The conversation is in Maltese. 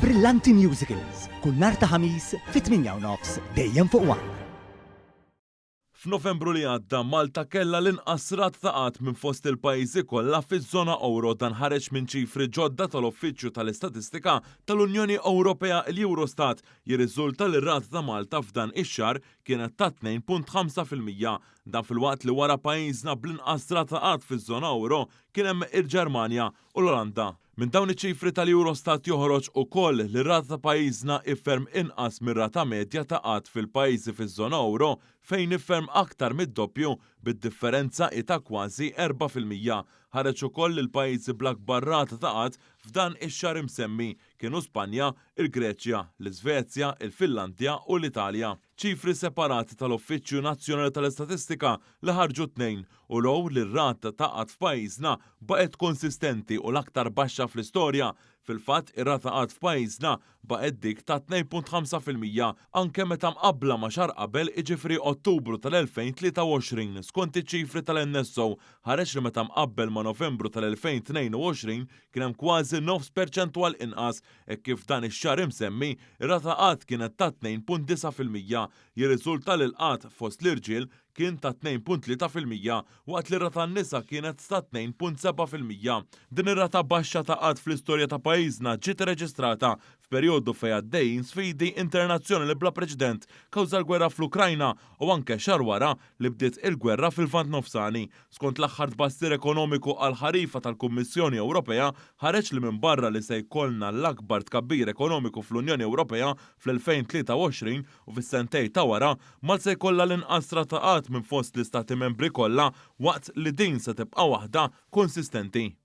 Brillanti Musicals, kull nhar ta' Ħamis fit-8 u nofs dejjem fuq One. F'Novembru li għadda, Malta kellha l-inqas rata ta' qgħad minn fost il-pajjiżi kollha fiż-żona Ewro. Dan ħareġ minn ċifri ġodda tal-Uffiċċju tal-Istatistika tal-Unjoni Ewropea, l-Eurostat. Jirriżulta li r-rata ta' Malta f'dan ix-xahar kienet ta' 2.5%. Dan filwaqt li wara pajjiżna bl-inqas rata qgħad fiż-żona Ewro kien hemm il-Ġermanja u l-Olanda. Minn dawn iċ-ċifri tal-Eurostat joħroġ ukoll li rata ta' pajjiżna hi ferm inqas mir-rata medja ta' qgħad fil-pajjiżi fiż-żona Ewro, fejn hi ferm aktar mid-doppju, bid-differenza hi ta' kważi 4%. Ħareġ ukoll li l-pajjiżi bl-akbar rata ta' qgħad f'dan ix-xahar imsemmi kienu Spanja, il-Greċja, l-Iżvezja, il-Finlandja u l-Italja. Ċifri separati tal-Uffiċċju Nazzjonali tal-Istatistika li ħarġu t-Tnejn urew li r-rata ta' qgħad f'pajjiżna baqgħet konsistenti u l-aktar baxxa fl-istorja. Fil-fatt, ir-rata qgħad f'pajjiżna baqgħet dik ta' 2.5% anke meta mqabbla ma' xahar qabel, jiġifieri Ottubru tal-2023. Skont iċ-ċifri tal-NSO, ħareġ li meta mqabbel ma' Novembru tal-2022 kien hemm kważi nofs perċentwal inqas, hekk kif dan ix-xahar imsemmi ir-rata qgħad kienet ta' 2.9%. Jirriżulta li l-qgħad fost l-irġiel kien ta' 2.3% waqt li r-rata tan-nisa kienet ta' 2.7%. Din ir-rata baxxa ta' qgħad fl-istorja ta' pajjiżna ġiet irreġistrata f'perjodu fejn għaddejjin sfidi internazzjonali bla preċedent kawża l-gwerra fl-Ukrajna u anke xahar wara li bdiet il-gwerra fil-Lvant Nofsani. Skont l-aħħar tbassir ekonomiku għal ħarifa tal-Kummissjoni Ewropea, ħareġ li minbarra li se jkollna l-akbar tkabbir ekonomiku fl-Unjoni Ewropea fl-2023 u fis-sentejn ta' wara, Malta se jkollha l-inqas rata qgħad minn fost l-istati membri kollha, waqt li din se tibqa' waħda konsistenti.